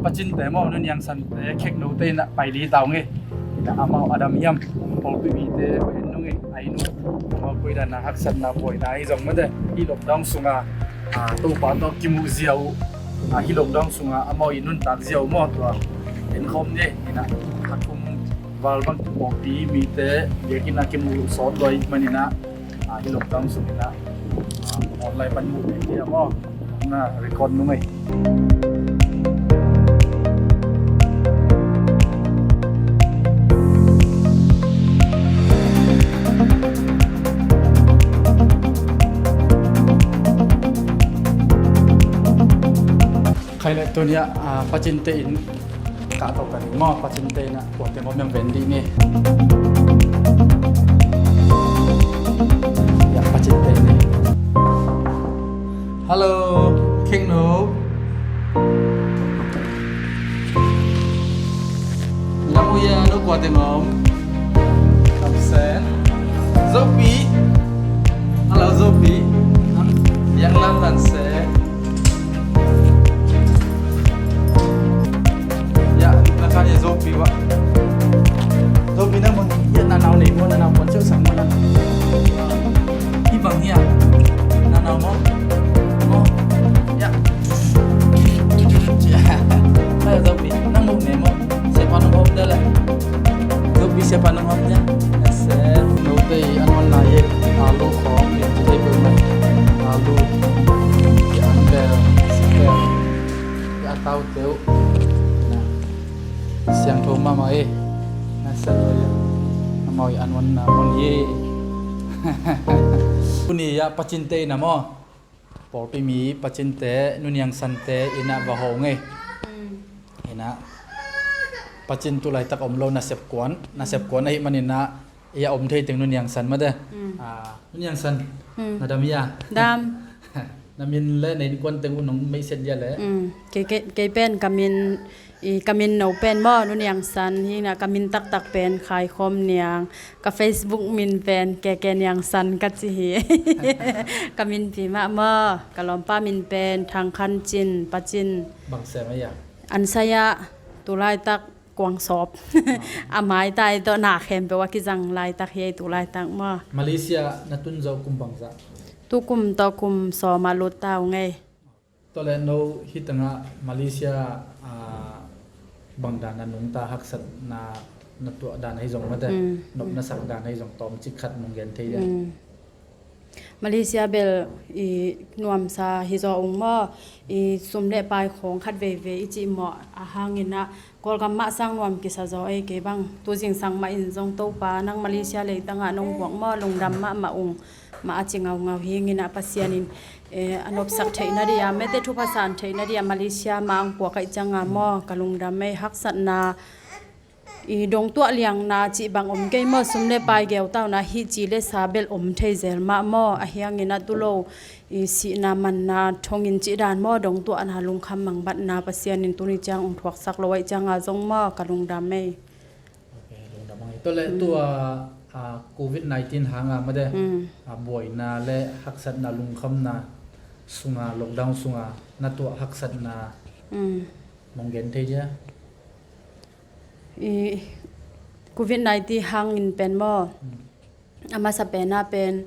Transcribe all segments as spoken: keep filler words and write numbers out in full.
Pacinte maw, Nu Niang Sante, Khek Note in ah pai li ta ung ei. Amau a dam hiam, pawlpi mite va en nung ei, a inn uh. Amau koi dan a haksatna buaina hi zong mate, hih lockdown sunga, ah, Topa tawh kimuh zia uh, ah, hih lockdown sunga amau i nuntak zia uh maw, tua en khawm ni ei. In ah a thum val bang pawlpi mite biakinn ah kimuh sawt lua ahih manin ah, ah, hih lockdown sungin ah, ah, online pan muh ni ei maw. Na record nung ei. Khai le tuni ah, ah, Pacinte inn kah to ka ding maw, Pacinte inn ah kuate ngom hiam ven dih ni. Ya, Pacinte inn ni. Hello, Khek Nu. Lam uh ya, no kuate ngom. Lam sen. Zopi. Hello, Zopi. Yang lam lan sen. Ya, na kan ya Zopi wa. Zopi na mun ya na nau nei mo, na nau pon chau sang mo na. Hi bang ya. Na nau mo. Mo. Ya. Hai Zopi, na mu nei mo. Siapa nung om dah lah. Zopi siapa nung om ya. Ese, no tei an wan na ye. Alu kong ni tei bu na. Alu. Ya an bel. Siapa. Ya tau teu. Na. Siangtho mahmah e. Na sa lo ya. Amau i an wan na mon ye. Tuni ya Pacinte inn ah maw. Pawlpi mi Pacinte, Nu Niang Sante inn ah va hong ei. Mm. In ah Pacin tu laitak om lo, nasep kuan, nasep kuan ahih manin ah, i a om thei teng Nu Niang San mate. Mm. Ah, Nu Niang San, mm, na dam hia? Dam. Na min le na innkuan teng uh nong meihset dia le? Mm. Kei, kei, kei pen ka min, i ka min no pen maw, Nu Niang San hi. In ah ka min taktak pen Khai Khawm Niang, ka Facebook min pen K K Niang San ka ci hi. Ka minpi mah maw, ka lawmpa min pen Thang Khan Cin, Pacin. Bang sem a hia? An sai ah, tu laitak kuang sawp. Ah. A maitai tawh na khempeuh a kizang laitak hi ei tu laitak maw. Malaysia na tun zawh kum bangzah? Tu kum tawh kum sawm a lut ta ung ei. Tua le no hih tengah Malaysia, ah, bang dan a nungta, haksatna na tuah dan ahi zong mate, mm, nop na sak dan ahi zong tawmcik khat nong gen thei dia? Mm. Malaysia bel i nuamsa hi zaw ung maw, i sum le pai khawng khat veivei i cih mawh a hangin ah Kawlgam mah sang nuam kisa zaw ei. Kei bang tu zingsang mah in zong Topa nang Malaysia leitangah nong buak maw, lungdam mahmah ung mah a ci ngaungau hi. In ah Pasian in, eh, a nopsak theihna dia, mete thupha san theihna dia Malaysia mah ang puak ahih cianga maw, ka lungdam ei. Haksatna, i dongtuah liangna cih bang om kei maw, sum le pai geutauna hih ci le sa bel om thei zel mah maw, a hiangin ah tu lo i sihna manna thongin cih dan maw, dongtuahna lungkham mangbatna Pasian in tuni ciang ong thuaksak lo ahih cianga zong maw, ka lungdam ei. Ok, lungdam ang ei. Tua le, mm, tua, ah, covid nineteen hanga mate, mm, ah, buaina le haksatna, lungkhamna sunga, lockdown sunga na tuah haksatna, mm, nong gen thei dia? I covid nineteen hangin pen maw, mm, a masa pena pen,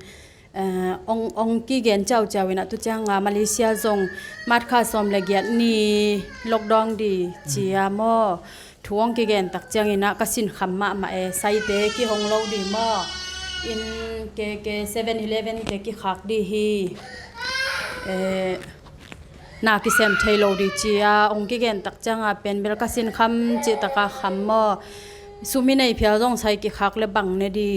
eh, ong, ong kigen ciauciau in ah tu cianga Malaysia zong March kha sawm le giat ni lockdown di, mm, cia maw. Thu ong kigen tak ciangin ah ka sinkham mahmah e, saite kihong lo di maw. In K K seven eleven te kikhak di hi. Eh, na kisem thei lo di cia ong kigen tak cianga pen bel ka sinkham cih taka kham maw. Sum i nei phial zong sai kikhak le bang ne di.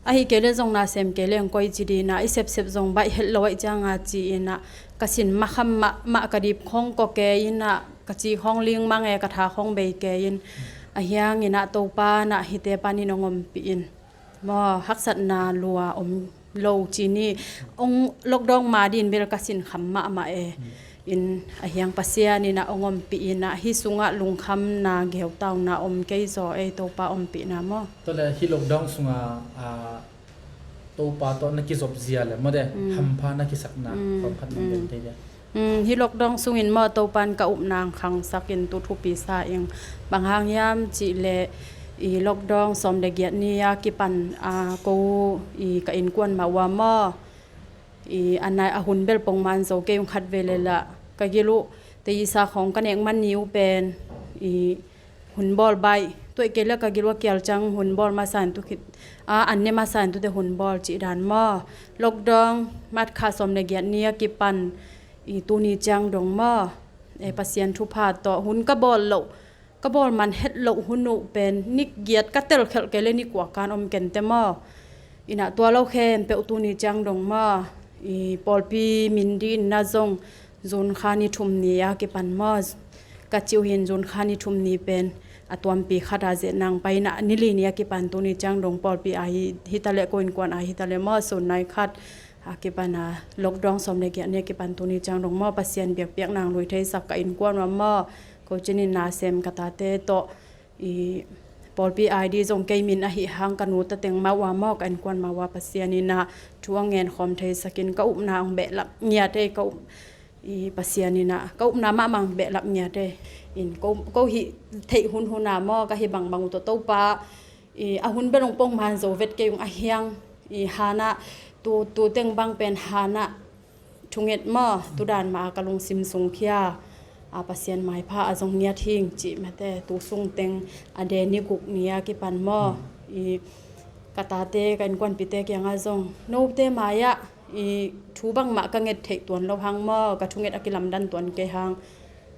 Ahi kei le zong na sem kei le ong koi ci di, na i sepsep zong baih het lo ahih cianga ci in ah ka sin makham mahmah, ka dip khawng kua kei in ah ka ci khawng ling mang e, ka tha khawng bei kei in. A hiangin ah Topa na hihte panin ong ompih in. Maw, haksatna lua om lo ci ni. Ong lockdown ma din bel ka sinkham mahmah e. Mm. In a hiang Pasian in ah ong ompih in ah hih sungah lungkhamna geutauna om kei zaw ei, Topa ompihna maw. Tua le hih lockdown sunga, ah, Topa tawh na kizop zia le mawte, mm, hampha na kisakna, mm, bang khat nong gen thei dia? Hih lockdown sungin maw, Topan ka upna ang khangsak in tu thupi sa ing. Bang hang hiam cih leh i lockdown sawm le giat ni a kipan a ko i ka innkuan mah uh a maw, i a nai a hun bel pongman zo kei ung. Khat vei le lah ka gil uh te i sa khawng ka nek man ni uh pen i hun bawl baih tuai kei le ka gil uh a kial ciang hun bawl masa in tu khit a an ne masa in tu te hun bawl cih dan maw. Lockdown March kha sawm le giat ni a kipan i tuni ciang dong maw, e Pasian thupha tawh hun ka bawl loh, ka bawl man het loh hun uh pen ni giat ka tel khelh kei le ni kua kan om ken te maw. Inah tua lo khempeuh tuni ciang dong maw, i pawlpi min ding in na zong June kha ni thum ni a kipan maw, ka cih uh hin June kha ni thum ni pen a tuampi khat a zet nang pai inah ni li ni a kipan tuni ciang dong pawlpi a hi, hi ta le ko innkuan a hi ta le maw, sun nai khat a kipan a lockdown sawm le giat ni a kipan tuni ciang dong maw, Pasian biakpiak nang lui theisak ka innkuan uh a maw, ko cin in na sem ka tate tawh i pawlpi I D zong kei min ahi hang ka nu ta teng mah uh a maw, ka innkuan mah uh a Pasian inah thu a ngen khawm theisak in ka upna ang behlap ngiat ei, ka up i Pasian inah ka upna mahmah ang behlap ngiat ei. In ko, ko hih theih hun hun a maw, ka hih bangbang uh tawh Topa i a hun bel ong pongman zo vet kei ung a hiang i hanah tu, tu teng bang pen hanah thunget maw, tu dan mah a ka lungsim sung khia a Pasian maipha a zong ngiat hing cih mate tu sung teng a de ni guk ni a kipan maw, i ka tate ka innkuanpite kiangah zong note mai-ah i thu bangmah ka nget theih tuan lo hang maw, ka thunget a kilamdan tuan kei hang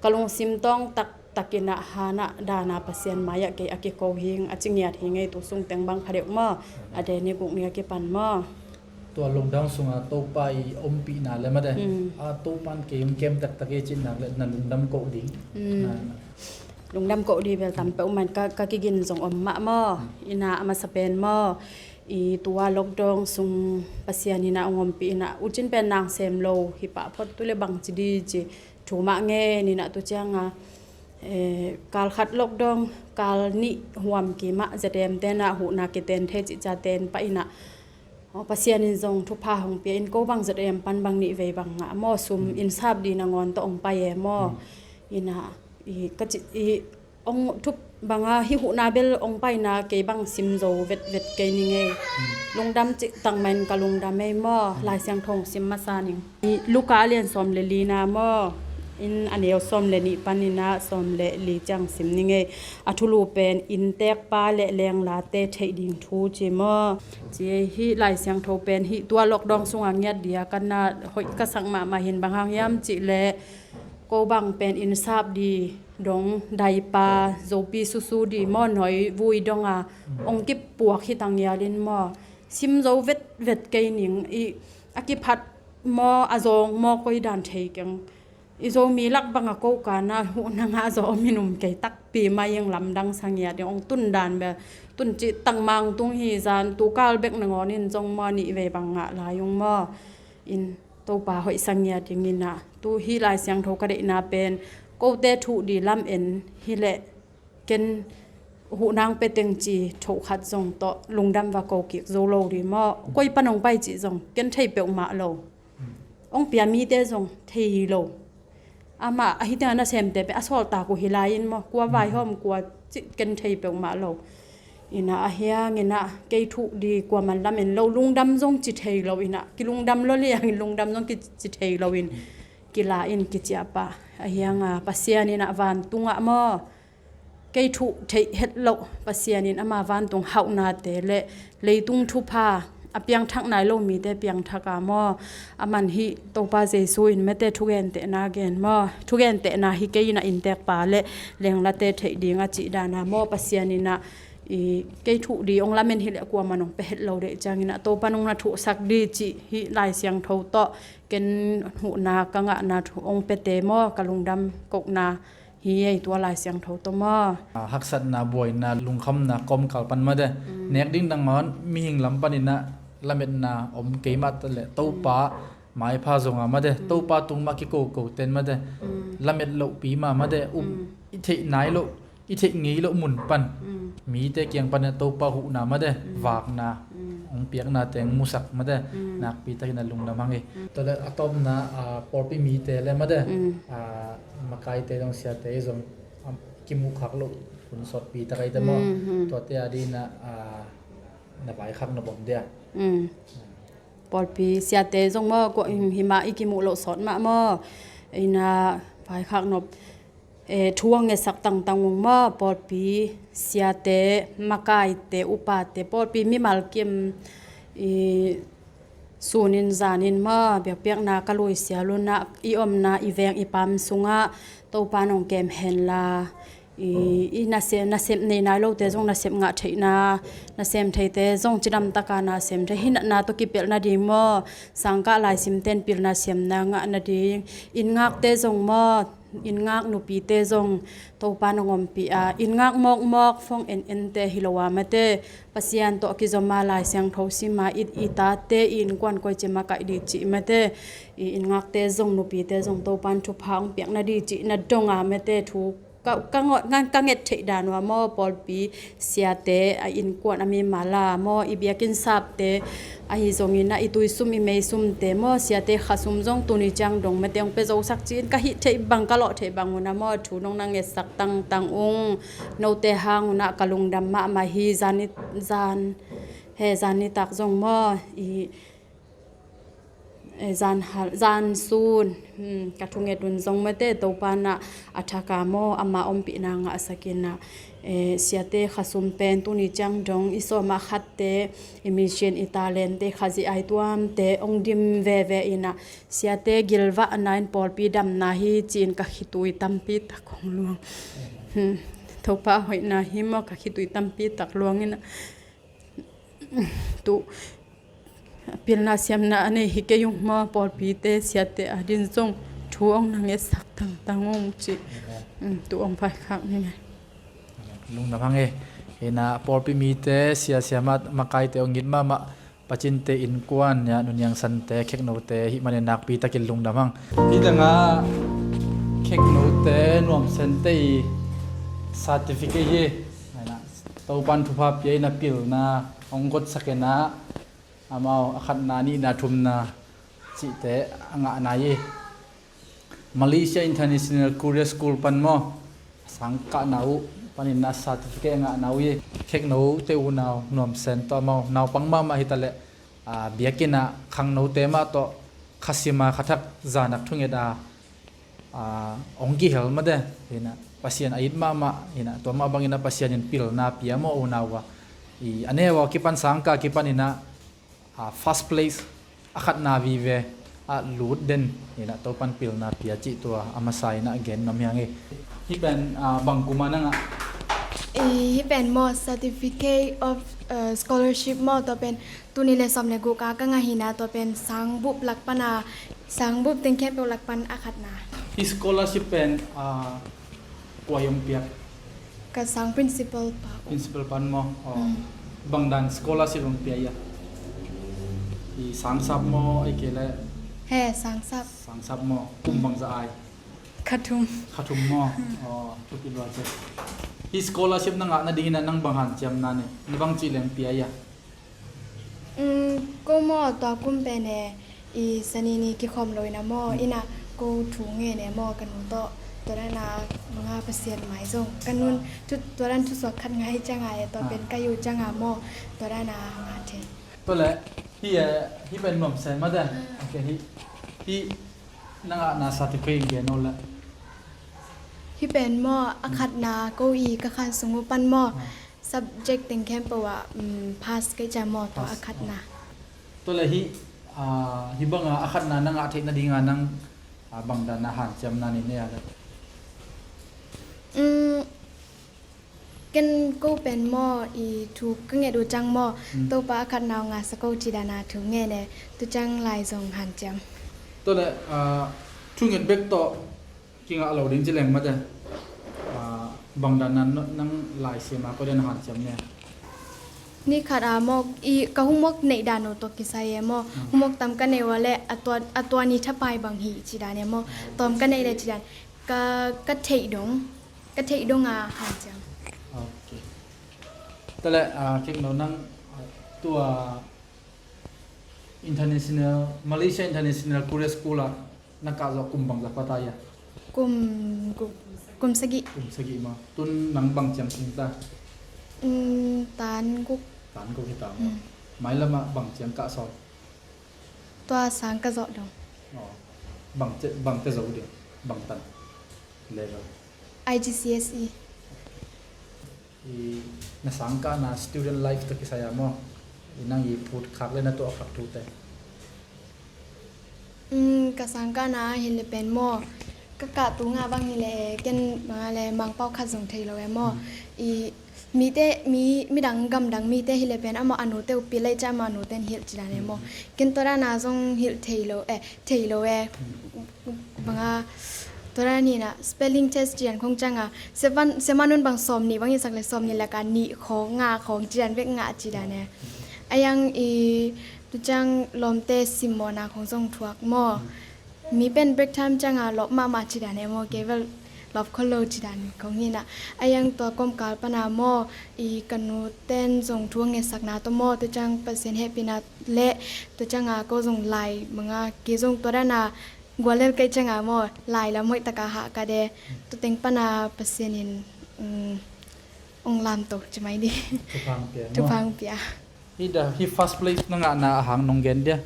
ka lungsim tawng taktak inah hanah dana Pasian mai-ah kei a kiko hing a ci ngiat hing ei tu sung teng bang kha deuh maw, a de ni guk ni a kipan maw. Tua lockdown sunga Topa i ompihna le mate a Topan kei hong kem taktak ei cih nak le na lungdam koh ding. Lungdam koh ding bel tam peuh man ka, ka kigin zong om mah maw. Inah a masa pen maw, i tua lockdown sung Pasian inah ong ompih inah u cin pen nang sem lo hi pah phot tu le bang ci di ci thu mah ngen inah tu cianga, e, kal khat lockdown kal nih huam kimah zetem tenah huhna kiten thei cih ca ten pah inah, aw, Pasian in zong thupha hong pia in ko bang zetem pan bang nih vei bang ngah maw, sum in sap di nangawn tawh ong pai e maw. Inah i ka ci i ong thup banga hih huhna bel ong paina kei bang sim zo vetvet kei ning ei. Lungdam cih tangman ka lungdam ei maw. Lai Siangtho ong sim masa ning. I Luka a lian sawm le lina maw, in a neu sawm le nih paninah sawm le li ciang sim ning ei. A thulu pen inntekpa le lenglate theih ding thu ci maw. Ci ei, hih Lai Siangtho pen hih tua lockdown sunga ngiat dia ka na hoih ka sak mahmah hin bang hang hiam cih leh ko bang pen inn sap di dong, daipa, zopi susu di maw, noi vui donga ong kipuak hi tangialin maw, sim zo vetvet kei ning i a kiphat maw, a zawng maw, koi dan thei keng. I Zomi lak banga ko kana huhna ngah zaw om in um kei takpi mai ing, lamdang sa ngiat ing, ong tun dan bel tun cih tangmang tung hi zan tu kal bek nangawn in zong maw nih vei bang ngah lai ung maw. In Topa hoih sa ngiat ing inah tu hih Lai Siangtho ka deihna pen kote thuh di lam en hileh ken huhna ong pia teng ci thoh khat zong tawh lungdam va ko kik zo lo di maw. Koi pan ong pai cih zong ken thei peuhmah lo. Ong pia mite zong thei lo. Amah ahi tengah nasemte pen a sawltak uh hi lai in maw, kua vaihawm kua cih ken thei peuhmah lo. Inah a hiang inah kei thuh di kuaman lamen lo, lungdam zong ci thei lo inah, kilungdam lo liangin lungdam zong kici thei lo in kila in kiciahpah. A hianga Pasian inah vantungah maw, kei thuh theih het loh Pasian in ama vantung hauhnate le leitung thupha a piangthak nai lo mite piangthak a maw, aman hih Topa Jesu in mete thugentehna gen maw, thugentehna hi kei inah inntekpa le lenglate theih ding a cih dana maw, Pasian inah i kei thuh di ong lamen hileh kuaman ong pia het lo deih ciang inah Topa nung na thuhsak di cih hih Lai Siangtho tawh ken huhna ka ngahna thu ong piate maw, ka lungdam kohna hi ei tua Lai Siangtho tawh maw. A, haksatna, buaina, lungkhamna kawmkal pan mate nek ding dang maw, mihing lam paninah lametna om kei mah ta le Topa maipha zonga mate, Topa tung mah kikoko ten mate lamet lohpi mah mate, um, i theih nai loh, i theih ngei loh mun pan mite kiang panin Topa huhna mate vakna hong piakna teng musak mate, mm, nakpi takin a lungdam hang hi. Mm. Tua le a tawpna, ah, pawlpi mite le mate, mm, ah, makaite zong siate zong, ah, kimuh khak loh hun sawtpi tak ahi te maw? Mm, mm. Tuate a dingin ah, ah, na vaikhak nop om dia? Mm. Pawlpi siate zong maw, kua, mm, himah i kimuh loh sawt mah maw? Ina vaikhak nop, eh, thu a ngetsak tangtang ung maw, pawlpi siate, makaite, upate, pawlpi mimal kim, i, sunin zanin maw, biakpiakna ka lui sial un ah, i omna, i veng, i pam sungah Topa nong kem henla, i, i nasem, nasem nei nai lote zong nasem ngah theihna, nasem theite zong cidam taka nasem thei, hinatna tawh kipelh nading maw, sangkah laisimte in pilna siamna ngah nading, inn ngakte zong maw, inn ngak nupite zong Topa nong ompih a, inn ngak mawkmawk, phone en ente hi lo a mate, Pasian tawh kizom a, Lai Siangtho sim a, i, i tate i innkuan koici makaih ding cih mate, i, inn ngakte zong, nupite zong Topa in thupha hong piak nading cih na dong a mate, thu ka, ka, ngan ka nget theih dan uh a maw, pawlpi siate, a innkuan a mimal a maw, i biakinn sapte ahi zongin ah, i tuisum i meisumte maw, siate khasum zong tuni ciang dong mate hong pia zosak ci-in ka hih theih bang, ka lawh theih bang un ah maw, thu nong na ngetsak tangtang ung. Note hang un ah ka lungdam mahmah hi. Zan ni, zan, he, zan nitak zong maw, i, eh, zan hal, zan sun, hmm, ka thunget un zong mate, Topa in ah a thak a maw, ama ompihna ngahsak in ah, eh, siate khasum pen tuni ciang dong i sawm ah khatte, i mission, i talentte, Khazih aituamte hong dim veve in ah, siate gilvahna in pawlpi damna hi ci-in ka khitui tampi tak hong luang. Hmm, Topa hoihna hi maw, ka khitui tampi tak luang in ah, tu pilna siamna a nei hi kei ung maw, pawlpite siate a dingin zong thu hong na ngetsak tangtang ung ci. Amen. Mm, tu hong vaikhak ning ei. Amen. Lungdam hang ei. Hi in ah pawlpi mite, sia siamah, makaite hong it mahmah, Pacinte innkuan, ya, Nu Niang Sante, Khek Note hih manin nakpi takin lungdam hang. Hih tengah Khek Note, Nuam Sente i certificate hi. Ahi in ah Topa in thupha pia in ah pilna hong gotsak in ah, amau a khatna, nihna, thumna cihte a ngahna hi. Malaysia International Korea School pan maw, a sangkahna uh panin a certificate a ngahna uh hi. Khek Note unau Nuam Sen tawh amau naupang mahmah hi ta leh, a, biakinn ah khangnote mah tawh kha sim a, kha thak zan ah thunget a, a, hong kihel mah te. Hi in ah Pasian a it mahmah, hi in ah tua mah bangin ah Pasian in pilna pia maw unau a. I, a neu a kipan, sangkah kipan in ah, a, first place a khatna vive a lut den in ah Topa in pilna pia cih tua a masa in ah gen nuam hi ing ei. Hih pen, a, bang kum a na ngah? Eh, hih pen maw, Certificate of, uh, Scholarship maw, tua pen tuni le sawm le guk a ka ngah hi in ah, tua pen sang bup lak pan a, sang bup teng khempeuh lak pan a khatna. Hih scholarship pen, a, kua in hong piak? Ka sang principal pa. Principal pan maw? Aw. Mm. Bang dan scholarship hong pia ia? I sangsap maw, ahih kei leh? He, sangsap. Sangsap maw? Kum bangzah ai? Kha thum. Kha thum maw? Mm. Aw, thupi lua ci. Hih scholarship na ngah nading in ah nang bang hanciam na nei? Na bang ci leng pia ia? Mm, ko maw, tua kum pen e, i Sani ni kikhawm lo in ah maw, mm, in ah ko thu ngen e maw, ka nu tawh, tua dan a manga Pasian mai zong. Ka nun, ah, thu, tua dan thusuak khat ngai ciang a e, tua, ah, pen ka yu ciang a maw, tua dan a ngah thei. Tua leh, hih e, hih pen Nuam Sen mah te. Ah. Ok, hih, hih na ngahna certificate gen o leh. Hih pen maw, a khatna, ko i ka khan sung uh pan maw, ah, subject teng khempeuh ah, um, pass ka hih ciang maw, tua a khatna. Pass, ah. Tua leh hih, ah, hih bang a, a khatna na ngah theih nading a nang, ah, bang dan a hanciamna nei, nei a leh? Um, ken ko pen maw, i thu ka nget uh ciang maw, um, Topa a khatna uh ngahsak o ci dan a thu ngen e, tu ciang lai zong hanciam. Tua leh, ah, thunget bek tawh kingah lo ding ci leng mate. Ah, bang dan a nang, nang lai sim a koi dan a hanciam ne? Ni khat a maw, i ka homework neih dan uh tawh kisai e maw. Hmm. Homework tam ka neih uh a leh, a tua, a tua ni thapai bang hi ci dan e maw. Ah. Tawm ka neih leh ci dan. Ka, ka theih dong, ka theih dong a hanciam. Ok. Tua leh, ah, Khek No, nang, ah, tua International, Malaysia International Korea School ah na kah zawh kum bangzah pha ta hia? Kum guk, kum sagih. Kum sagih maw. Tun nang bang ciang sung ta? Mm, tan guk. Tan guk hi ta maw. Mm. Mailam ah bang ciang kah sawn? Tua sang ka zawh dong. Aw. Bang te, bang te zo ding, bang tan level? I G C S E. I na sangkahna student life tawh kisai a maw, i nang i phut khak le na tuah khak thute. Mm, ka sangkahna hi le pen maw, ka kah tu ngah bang hi le, ken bang a le Mangpau khat zong thei lo e maw. Mm. I mite, mi, midang gamdang mite hi le pen amah a nute uh pil lai ciah amah a nute in hilh ci dan e maw. Mm. Ken tua dan a zong hilh thei lo, eh, thei lo e. Mm. Bang a, tua dan hi na, spelling test ci dan khong ciang a, seven, seven un bang sawm nih bang i sak le sawm nih lak a nih khawng, nga khawng ci dan bek ngah ci dan e. A yang i, tu ciang lawmte simmawhna khong zong thuak maw. Mi pen break time ciang a lawp mahmah ci dan e maw, kei bel lawp khol lo ci dan khong hi na. A yang tua kawmkal pan a maw, i ka nu ten zong thu a ngetsakna tawh maw, tu ciang Pasian hehpihna le, tu ciang a ko zong lai bang a, kei zong tua dan a gual lel kei ciang a maw, lai lam hoih tak a hah ka de, tu teng pan a Pasian in, um, ong lamto ci mai di. Thupha pia maw. Thupha pia. Hi da, hi first place na ngahna a hang nong gen dia?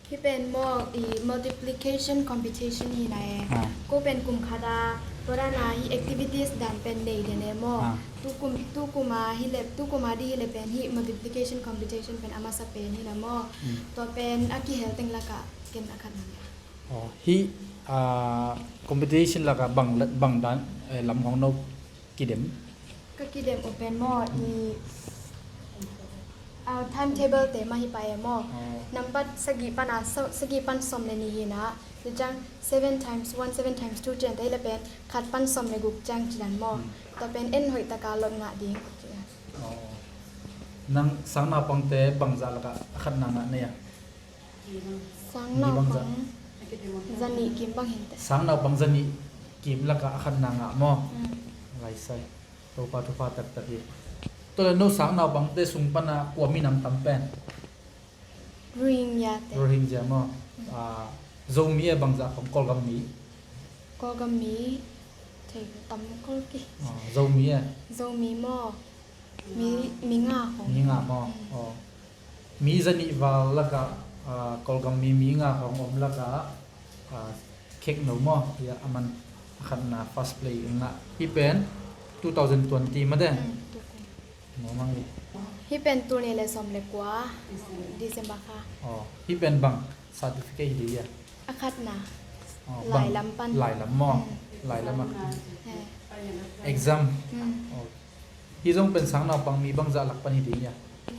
Hi pen maw, i multiplication competition hi na e. Ah. Ko pen kum khat a, tua dan a hi activities dan pen nei den e maw. Ah. Tu kum, tu kum a hi le, tu kum a di hi le pen hi multiplication competition pen a masa pen hi na maw. Mm. Tua pen a kihel teng lak a ken a khatna ngah. Aw, hi, ah, competition lak a bang, bang dan, eh, lam hong no kidem? Ka kidem uh pen maw, i, ah, timetable te mah hi pah e maw. Oh. Nambat sagih pan a, sa-, sagih pan sawm le nih hi na. Tu ciang seven times one, seven times two ciang te hi le pen khat pan sawm le guk ciang ci dan maw. Hmm. Tua pen en hoih tak a lot ngah ding. Oh. Nang sang naupangte bangzah lak a a khatna ngah na hia? Sang naupang zanih kim bang hi inteh. Sang naupang zanih kim lak a a khatna ngah maw. Mm. Laisai. Topa thupha taktak hi. Tua le no sang naupangte sung pan a kua minam tam pen? Rohingya te. Rohingya maw. Mm. Ah, Zomi e bangzah khong, Kawlgam mi? Kawlgam mi thei tam kol ki. Ah, Zomi e? Zomi maw. Mi, mi nga khong. Mi nga maw. Mm. Oh. Mi zanih val lak a, ah, Kawlgam mi, mi nga khong om lak a, ah, khek no maw. Hia a man a khatna first place ngah. Hi pen two thousand twenty mah de. Mm, two thousand. Maw mang hi. Hi pen tul nih le sawm le kua, December kha. Oh, hi pen bang certificate hi di hia? A khatna. Oh, lai lam pan. Lai lam maw. Mm. Lai lam a. He. Exam. Mm. Oh. Hi zong pen sang naupang mi bangzah lak pan hi ding hia?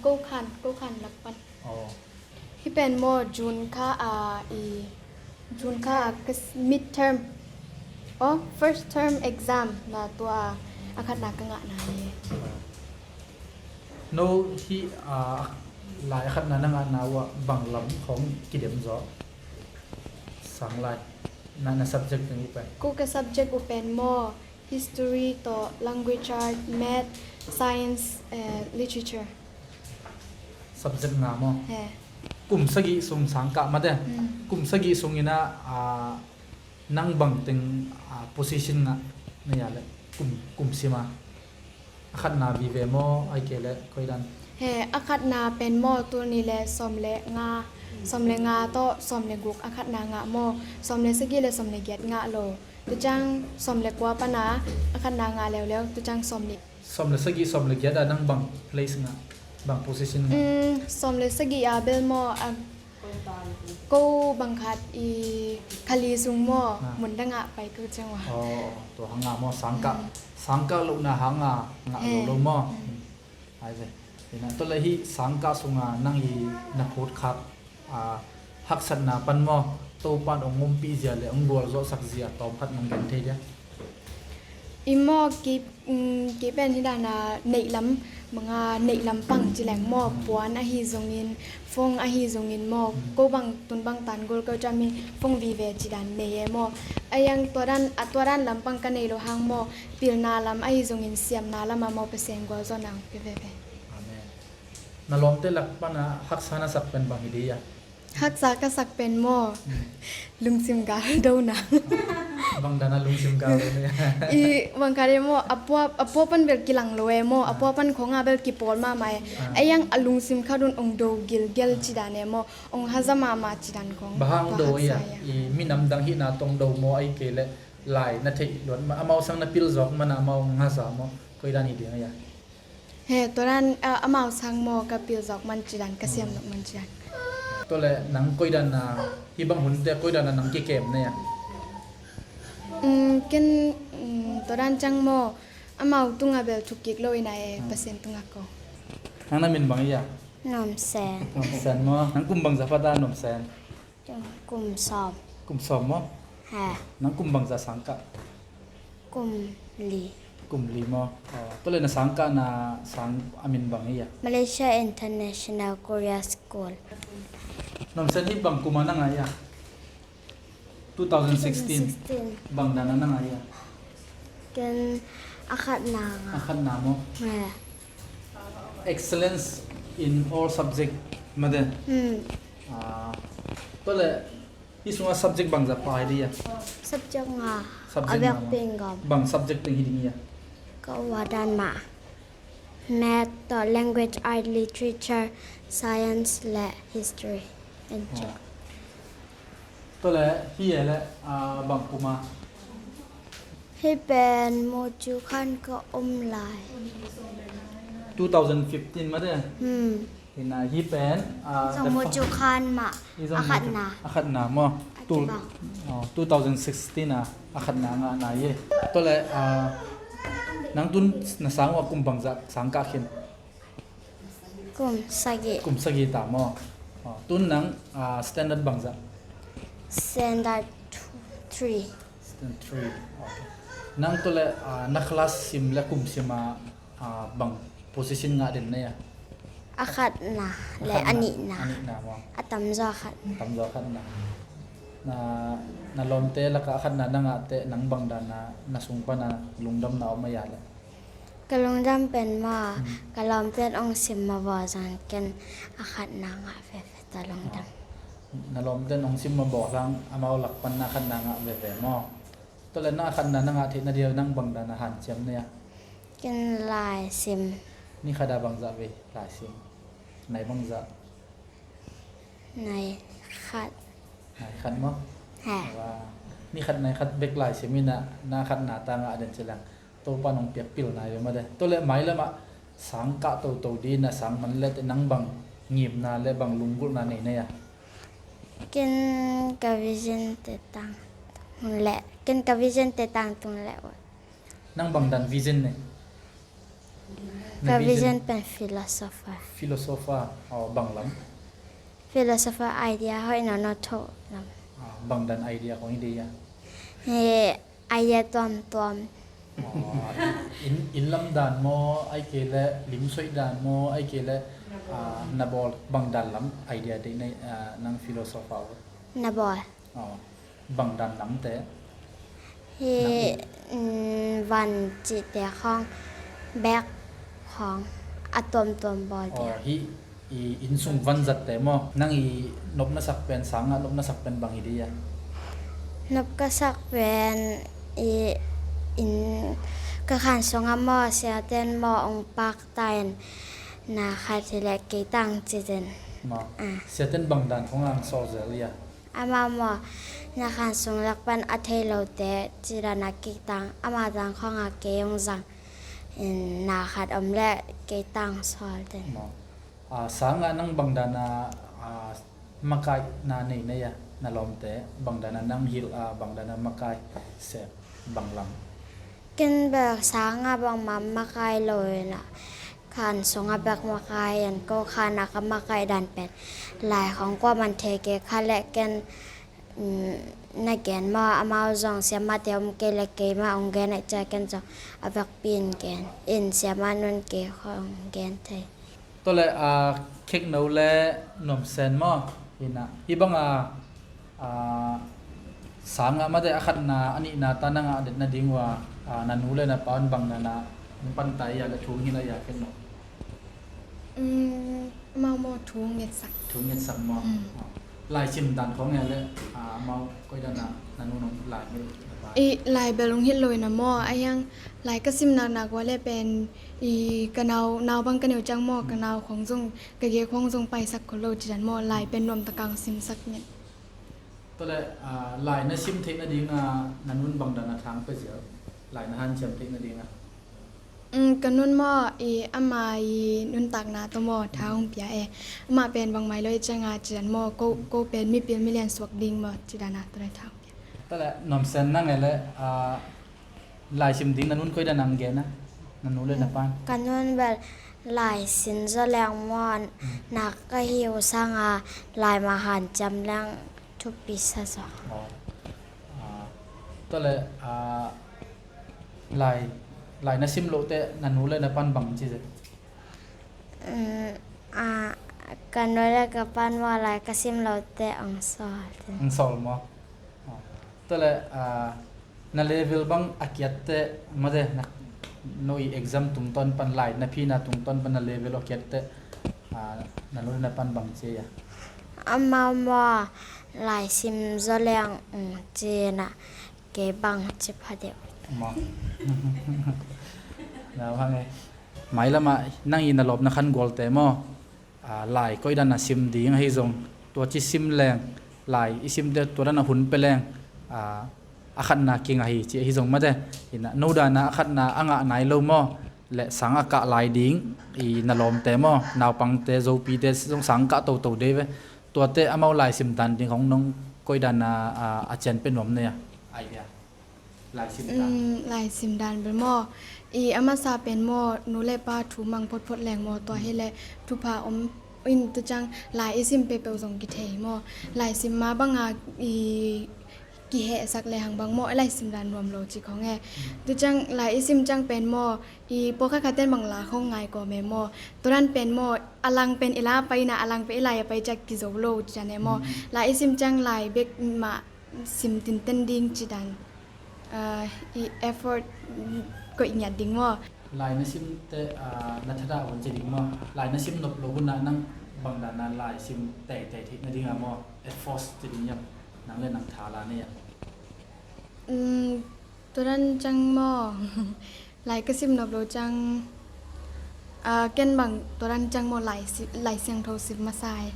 Ko khan, ko khan lak pan. Oh. Hi pen maw June kha a i, June kha a ka s-, midterm. Oh, first term exam na tua a khatna ka ngahna hi. No hi, ah, lai a khatna na ngahna uh ah bang lam khong kidem zaw? Sang lai. Na, na subject teng uh pen. Ko ka subject uh pen maw, history tawh language art, math, science, eh, literature. Subject nga maw? He. Kum sagih sung sang kah mah de. Hmm. Kum sagih sung in ah, ah, nang bang teng, ah, position ngah na hia le kum, kum sim a? A khatna vive maw, ahih kei le koi dan? He, a khatna pen maw, tul nih le sawm le nga, sawm le nga tawh sawm le guk a khatna ngah maw, sawm le sagih le sawm le giat ngah lo. Tu ciang sawm le kua pan a a khatna ngah leuleu, tu ciang sawm nih. Sawm le sagih, sawm le giat a nang bang place ngah, bang position ngah? Mm, sawm le sagih a bel maw, a, ko bang khat i kha li sung maw, ah, mun dang ah pai ko ciang ua. Oh, tua hang a maw, sang kah, mm, sang kah lohna hang a ngah lo lo maw. Mm. Ai ve. Ina, tua le hi sang kah sung a nang i na phut khak, ah, haksatna pan maw, Topa'n ong ompih zia le ong gualzawhsak zia tawm khat nong gen thei dia? I maw, kei, mm, kei pen hi dan a neihlam, bang a neihlam pang ci leng maw, mm, puan ahi zongin, phone ahi zongin maw, mm, ko bang tun bang tan gol ko ciang mi phone vive ci dan nei e maw. A yang tua dan, a tua dan lam pang ka nei lo hang maw, pilna lam ahi zongin siamna lam a maw Pasian gualzawhna ong pia veve. Amen. Na lawmte lak pan a haksa na sak pen bang hi di hia? Haksa ka sak pen maw, lungsim gal do na. Bang dan a lungsim gal do na? I bang khat e maw, a pua, a pua pan bel kilang lo e maw, a pua pan khong a bel kipawl mahmah e. Ah. A yang a lungsim khat un ong do gilgel ci dan e maw, ong haza mahmah ci dan khong. Bang hang do? Tua haksa ia, ia. I minam dang hihna tawh do maw, ahih kei leh lai na theih luat ma, amau sang na pil zawk man a amau ong haza maw, koi dan hi ding a ia? He, tua dan, ah, amau sang maw ka pil zawk man ci dan, ka siam zawk man ci dan. Tua leh nang koi dan a, hih bang hunte koi dan a nang kikem na ia? Mm, ken, mm, tua dan ciang maw, amau tungah bel thuk kik lo ina e, Pasian tungah ko. Nang na min bang ia? Nuam Sen. Nuam Sen maw. Nang kum bangzah pha ta, Nuam Sen? Kum sawm. Kum sawm maw? He. Nang kum bangzah sang kah? Kum li. Kum li maw? Aw, tua leh na sang kahna sang a min bang ia? Malaysia International Korea School. Nuam Sen, hih bang kum a na ngah ia? Two thousand sixteen. Two thousand sixteen. Bang dan a na ngah ia? Ken a khatna ngah. A khatna maw? He. Excellence in all subject mah de. Hmm. Ah, tua leh hih sungah subject bangzah pha hi ding ia? Subject nga. Subject nga maw? A biakpiak ngam. Bang subject teng hi ding ia? Ka uah dan mah. Math tawh, language, art, literature, science leh history. Aw. Tua leh hih e leh, ah, bang kum a? Hih pen Mo Ju Khan ka om lai. Two thousand fifteen mah de? Hmm. Hih na, hih pen, ah, zong Mo Ju Khan mah. Hih zong a khatna. A khatna maw? A kibang. Aw, two thousand sixteen a, a khatna ngah na hi. Tua leh, ah, nang tun na sang uah kum bangzah sang kah khin? Kum sagih. Kum sagih ta maw? Aw, tun nang, ah, standard bangzah? Standard two, three. Standard three. Okay. Nang tua leh, ah, na class sim leh kum sim a, ah, bang position ngah den na ia? A khatna leh a nihna. A nihna maw? A tamzaw a khatna. Tamzaw a khatna. Na, na lawmte lakah a khatna na ngah teh nang bang dan a na sung pan a lungdamna om a ia leh? Ka lungdam pen maw, hmm, ka lawmte'n ong sim mawk bawl zong ken a khatna ngah veve ta lungdam. Na lawmte'n ong sim mawk bawl hang amau lak pan na khatna ngah veve maw? Tua leh na khatna na ngah theihna ding nang bang dan a hanciam na ia? Ken laisim. Ni khat a bangzah vei laisim? Nai bangzah? Nai khat. Nai khat maw? He. Wa. Ni khat nai khat bek laisim in a, na khatna ta ngah den ci leng Topa nong piak pilna hi ve mah de. Tua leh mailam ah sang kah toto ding na sang man leh teh nang bang ngimna leh bang lunggulhna nei na ia? Ken ka vision te tangtung leh, ken ka vision te tangtung leh. Nang bang dan vision nei? Ka vision pen philosopher. Philosopher, aw, bang lam? Philosopher idea hoih nawn nawn tho lam. Ah, bang dan idea khong hi ding ia? He, idea tuamtuam. Aw, inn, inn lam dan maw, ahih kei leh lim soih dan maw, ahih kei leh, ah, na bawl bang dan lam idea deih na, ah, nang philosopher uh? Na bawl. Aw. Bang dan lamte? Hih, mm, van cihte khong, bag khong a tuamtuam bawl dia. Aw, hih i inn sung van zatte maw? Nang i nop na sak pen, sang ah nop na sak pen bang hi ding ia? Nop ka sak pen i inn ka khan sungah maw, siate'n maw ong pakta in, na khat hi leh kei tang ci den. Maw. Ah. Siate'n bang dan khong ong sawl zel ia? Amau maw, na khan sung lak pan a thei lote ci dan a kik tang, amau tang khong a kei ong zang in, na khat om leh kei tang sawl den. Maw. Ah, sang ah nang bang dan a, ah, makaihna nei na ia, na lawmte bang dan a nang hilh a, bang dan a makai sep, bang lam? Ken bel sang ah bangmah makai lo in a, khan sung ah bek makai in, ko khan ah ka makaih dan pen lai khong kuaman thei kei kha leh ken, mm, na gen maw, amau zong siamahte om kei leh keimah ong gen ahih ciang ken zong a vekpi in gen in, siamah nu'n kei khong gen thei. Tua leh, ah, Khekno leh Nuam Sen maw? Hi na, hih bang a, ah, sang ah mah de a khatna a nihna ta na ngah den na ding uh a, ah, na nu leh na pa un bang dan a hong panta ia leh thu hong hilh a ia, Khekno? Mm, amau maw thu hong ngetsak. Thu hong ngetsak maw? Mm. Ah. Lai sim dan khawng e le, ah, amau koi dan a na nu nong lai mil na pa? I lai bel ong hih lo in a maw, a hiang lai ka sim naknak ua le pen i ka nau, nau bang ka neu ciang maw, ka nau khawng zong, ka gei khawng zong paisak kho lo ci dan maw, lai pen nuam taka ong simsak ngen. Tua le, ah, lai na sim theih nading a na nun bang dan a thang pe ziau, lai na hanciam theih nading a? Um, ka nun maw, i ama i nuntakna tawh maw, tha hong pia e. Amah pen bangmai lo i ciang a ci dan maw, ko, ko pen mipil milian suak ding maw, ci dan a tua le tha hong pia. Tua le, nuam sen nang e le, ah, lai sim ding na nun koi dan a ong gen a, na nu le na pan? Ka nun bel lai sim zaw leng maw, nak ka hi uh sang a, lai mah hanciam leng thupi sa zaw. Aw. Ah, tua le, ah, lai, lai na sim loh teh na nu le na pan bang ci ze? Um, ah, ka nu le ka pan maw, lai ka sim loh teh ong sawl. Ong sawl maw? Ah. Tua le, ah, na level bang a kiat teh, mate, na, no i exam tungtawn pan lai, na phina tungtawn pan na level a kiat teh, ah, na nu le na pan bang ci a? Amau maw, lai sim zaw leng, um, ci na, kei bang ci pha deuh. Maw. Na hang e. Mailam a nang i na lawpna khan gualte maw, ah, lai koi dan a sim ding ahi zong, tua ci sim leng, lai i sim teh tua dan a hun pe leng, ah, a khatna kinga hi ci ahi zong mate. Ina, no dan a a khatna a ngah nai lo maw, le sang a kah lai ding i na lawmte maw, naupangte, zopite zong sang kah toto dei ve. Tuate amau lai sim dan ding khawng nong koi dan a, ah, a cian pe nuam na hia? Idea. Lai sim dan. Um, lai sim dan bel maw, i a masa pen maw, nu le pa thu mang photphot leng maw, tua hi le thupha om in, tua ciang lai i sim peuhpeuh zong kithei maw. Lai sim ma bang a i kihehsak le hang bang maw, lai sim dan nuam lo ci khawng e. Tua ciang lai i sim ciang pen maw, i pawlkhat khat ten bang la khawng ngai kawm e maw. Tua dan pen maw, a lang pen i la a pai na, a lang pen i lai a pai ciang kizo lo ci dan e maw. Lai i sim ciang lai bek mah sim tinten ding ci dan, ah, i effort koih ngiat ding maw. Lai na sim teh, ah, na thadah hun ci ding maw. Lai na sim nop loh hun ah nang bang dan a lai sim teitei theih nading a maw, effort ci ding hiam, nang le nang tha la na hiam? Um, tua dan ciang maw, lai ka sim nop loh ciang, ah, ken bang tua dan ciang maw, lai si-, Lai Siangtho sim masa e.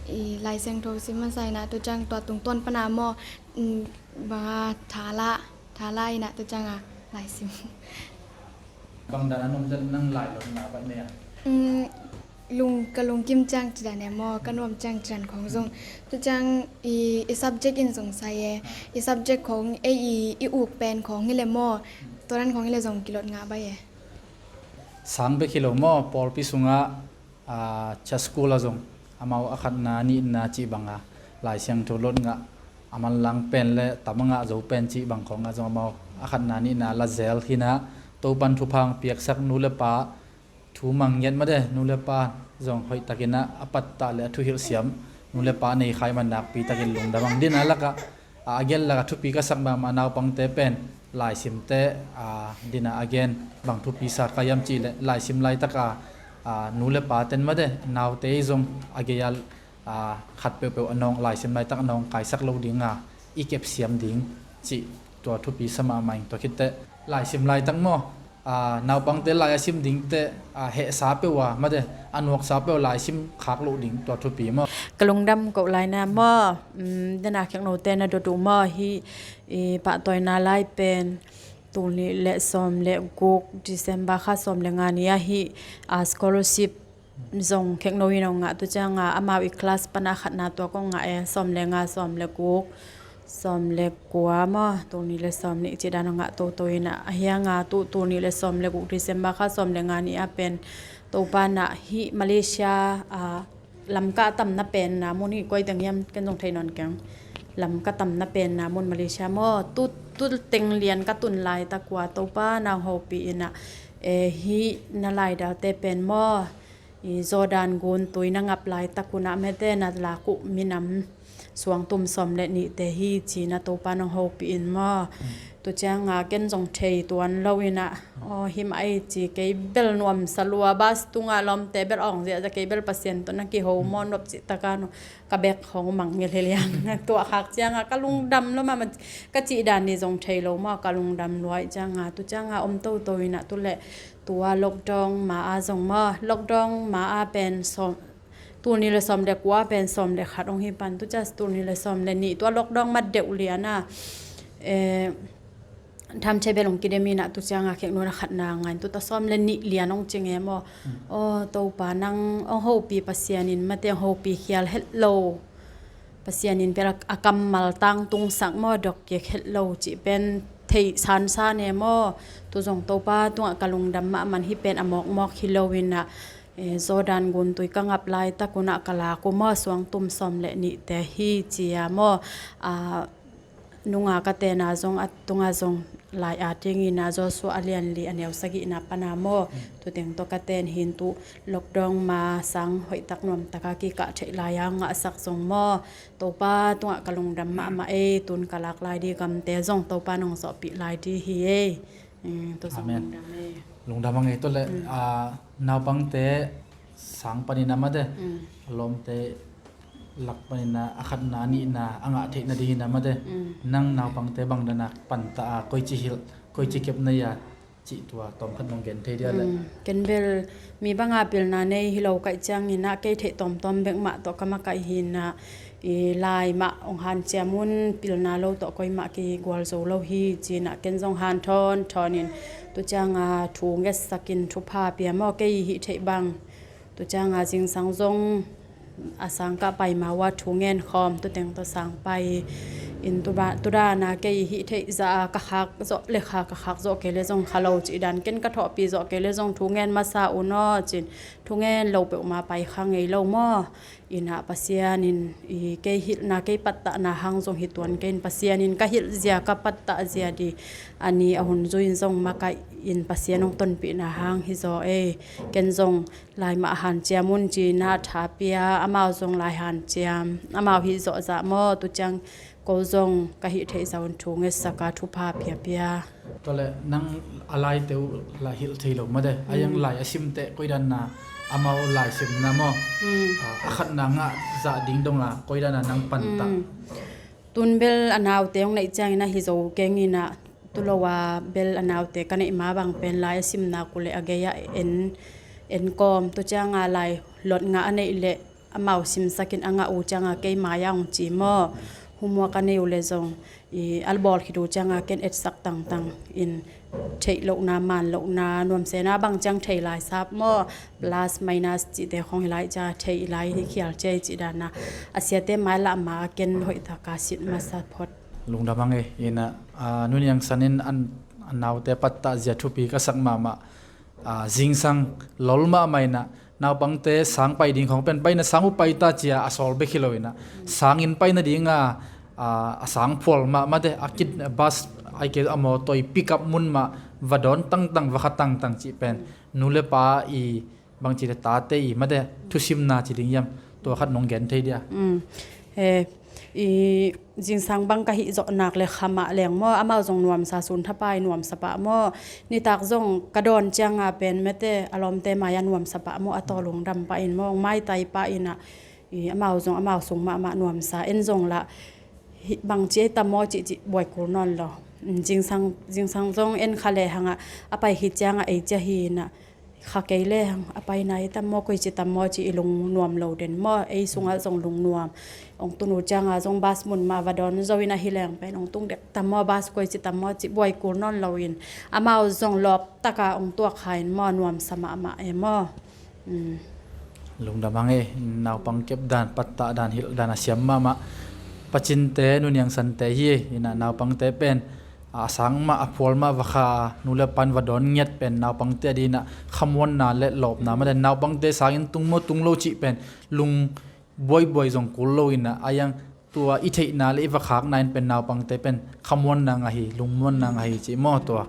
I Lai Siangtho sim masa ina, tua ciang tua tungtawn pan a maw, um, bang a tha la, tha la ina, tua ciang a lai sim. Bang dan a nuam dan nang lai lawm na bai mei a? Um, lung, ka lungkim ciang ci dan e maw, ka nuam ciang ci dan khawng zong. Tua ciang i, i subject in zong sai e. I subject khawng, ei i, i uk pen khawng hi le maw, tua dan khawng hi le zong kilot ngah bai e. Sang bek hi lo maw, pawlpi sungah, ah, church school ah zong amau a khatna nihna cih bang a Lai Siangtho lot ngah, a manlang pen le tam a ngah zo pen cih bang khawng ah zong amau a khatna nihna la zel hi na, Topan thupha hong piaksak nu le pa, thu mang ngiat mate, nu le pa zong hoih takin a, a pattah le a thuhilh siam nu le pa nei khai man nakpi takin lungdam ang. Din a lakah, a, a gel lakah thupi ka sak mahmah naupangte pen lai simte, a, din a a gen bang thupi sa ka hiam cih leh lai sim laitak a, a, nu le pa ten mate, naute i zong a gei a, a, khat peuhpeuh a nawng, lai sim laitak a nawngkaisak lo ding a i kepsiam ding cih tua thupi sa mahmah ing. Tua khit teh lai sim laitak maw, a, naupangte lai a sim dingte, a, hehsa peuh a mate, a nuaksa peuh a lai sim khak loh ding tua thupi maw? Ka lungdam koh lai na maw, um, dena kheknote na dot uh maw, hih i pahtawina lai pen tul nih le sawm le guk December kha sawm le nga ni a hih, a, scholarship zong khekno in hong ngah, tu ciang a amau i class pan a khatna tua kong ngah e, sawm le nga, sawm le guk, sawm le kua maw, tul nih le sawm nih cih dan a ngah toto in a, a hiang a tu tul nih le sawm le guk December kha sawm le nga ni a pen Topa na hih Malaysia, a, Lamka a tamna pen na mun hi koi teng hiam ken zong thei nawn keng. Lamka tamna pen na mun Malaysia maw, tu, tu teng lian ka tun laitak ua Topa nang hopih in a, e, hih na laidalte pen maw, i Jordan gun tui na ngap laitak un ah mate na lak uh minam suangtum sawm le nihte hi ci-in ah Topa nong hopih in maw. Tu ciangah ken zong thei tuan lo in ah, aw, hi mah ei ci, kei bel nuamsa lua, bas tungah lawmte bel awng ziahziah, kei bel Pasian tawh na kiho maw, nop cih taka no ka bek hong mang ngel hi liang. Tua khak ciangah ka lungdam lo mahmah, ka cih dan ni zong thei lo maw, ka lungdam lua ih ciangah, tu ciangah om toto in ah tu leh tua lockdown ma-a zong maw, lockdown ma-a pen sawm, tul nih le sawm le kua pen sawm le khat hong hi pan, tu ciang tul nih le sawm le nih tua lockdown mat deuh lian a, eh, time table hong kidem in ah tu ciangah khek nuna khatna ngain tu ta sawm le nih lian hong cing e maw. Aw, Topa nang hong hopih Pasian in mate hong hopih khial het lo. Pasian in pen a kammal tangtungsak maw, dok kik het lo cih pen theih sansan e maw. Tu zong Topa tungah ka lungdam mahmah, hih pen a mawkmawk hi lo in ah, eh, Jordan gun tui ka ngap laitak un ah ka lak uh maw, suangtum sawm le nihte hi ci-a maw. Ah, nunga ka tena zong a tungah zong lai a dingin ah Joshua a lian li a neu sagihna pana maw. Tuteng tawh ka ten hin tu lockdown ma sang hoihtak nuamtaka kikah theih lai-a ngahsak zong maw, Topa tungah ka lungdam mahmah ei. Tun ka lak lai di gamte zong Topa nong zawhpih lai di hi ei. Mm, tu zong Amen. Lungdam ei. Lungdam ang ei. Tu leh, mm, ah, naupangte sang panin ah mate, mm, a lawmte lak panin ah a khatna a nihna a ngah theih nadingin ah mate, mm, nang naupangte bang dana pantah a, koici hilh, koici kep na hia cih tua tawmkhat nong gen thei dia leh. Mm, ken bel mi banga pilna nei hi lo ka hih ciangin ah kei theih tawmtawm bek mah tawh ka makaih hi in ah, i lai mah hong hanciam un, pilna lo tawh koi mah kigual zo lo hi ci-in ah ken zong hanthawn thawn in tu ciangah thu ngetsak in thupha pia maw, kei hih theih bang. Tu ciangah zingsang zong a sang ka pai ma uh a thu ngen khawm, tuteng tawh sang pai in tu ba, tu dana kei hih theih zah a ka khak zawh le kha ka khak zawh kei le zong kha lo cih dan, ken ka thawhpih zawh kei le zong thu ngen masa un aw ci-in thu ngen lo peuhmah pai kha ngei lo maw. In ah Pasian in i kei hilhna, kei pattahna hang zong hi tuan kei in, Pasian in ka hilh zia, ka pattah zia di a ni a hun zui in zong makaih in Pasian hong tonpihna hang hi zaw ei. Ken zong lai mah hanciam un ci-in ah tha pia, amau zong lai hanciam, amau hih zawh zah maw, tu ciang ko zong ka hih theih zah un thu ngetsak a thupha pia pia. Tua leh nang a laite uh la hilh thei lo mate, a yang, mm, lai a simte koi dana amau lai simna maw, mm, ah, a khatna ngah zah ding donga koi dana nang pantah. Mm. Tun bel a naute hong neih ciangin ah hi zo keng in ah, tu lo a bel a naute ka neih ma bang pen lai a simna uh leh a gei-ah en, en kawm, tu ciangah lai lot ngah a neih leh amau simsak in a ngah uh ciangah kei mai-ah hong ci maw. Homework a nei uh leh zong i a bawl khit uh ciangah ken etsak tangtang in theih lohna, man lohna, nuamsena bang ciang thei lai sap maw, plus minus cihte khong hi lai cia, thei lai hi khial cia i cih dana a siate mai lah ma ken hoihtaka sit masa phot. Lungdam ang ei. In ah, ah, Nu Niang San in an, a naute pattah zia thupi ka sak mahmah. Ah, zingsang lol mahmah in ah naupangte sang pai ding khong pen pai na sang uh pai ta cia a sawl bek hi lo in ah, sangin pai nadinga, ah, a sang phual mahmah te, a kit, a bus, ai ke a mawtaw i pick up mun mah va dawn tangtang, va kha tangtang cih pen nu le pa i bangci le tate i mate thusimna ci ding hiam, tua khat nong gen thei dia? Mm. Eh, i zingsang bang ka hih zawh nak le kha mah leng maw, amau zong nuamsa, sun thapa i nuamsa pah maw, nitak zong ka dawn cianga pen mate a lawmte mai-ah nuamsa pah maw, a tawh lungdam pah in maw, hong maitai pah in ah, i amau zong amau sung mahmah nuamsa, en zong lah hih bangci ei tam maw cih, cih buai kul nawn lo. Mm, zingsang, zingsang zong en kha lehang ah a pai khit ciangah ei cia hi in ah, kha kei lehang a paina hi tam maw, koici tam maw cih i lungnuam lo den maw, ei sungah zong lungnuam. Hong tun uh ciangah zong bus mun mah va dawn zo in ahi leng pen hong tung dek tam maw, bus koici tam maw cih buai kul nawn lo in, amau zong lawp taka hong tuak kha in maw, nuamsa mahmah e maw. Mm. Lungdam ang e, naupang kep dan, pattah dan, hilh dan a siam mahmah. Pacinte, Nu Niang Sante hi e, in ah naupangte pen a sang mah, a phual mah va kha a, nu le pan va dawn ngiat pen naupangte adingin ah khamuanna le lawpna mah den. Naupangte sangin tung maw tung lo cih pen lung buaibuai zong kul lo in ah, a yang tua i theihna le i va khakna in pen naupangte pen khamuanna ngah hi, lungmuanna ngah hi cih maw, tua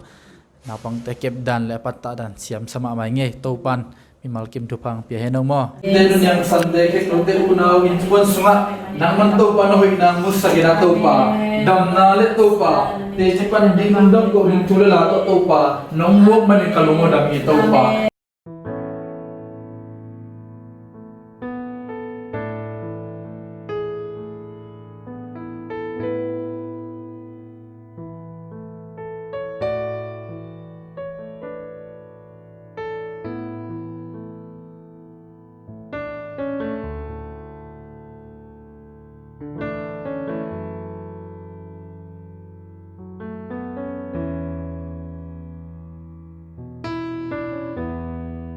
naupangte kep dan le a pattah dan siamsa mahmah ing e. Topan Mimal kim thupha pia hen aw maw. Te nuniang sante, kheklote, unau innkuan sungah nangman Topa na hoihna musak in ah Topa, damna le Topa teci pan ding, lungdam koh ding thu le la tawh Topa nong muak manin ka lung aw dam hi Topa.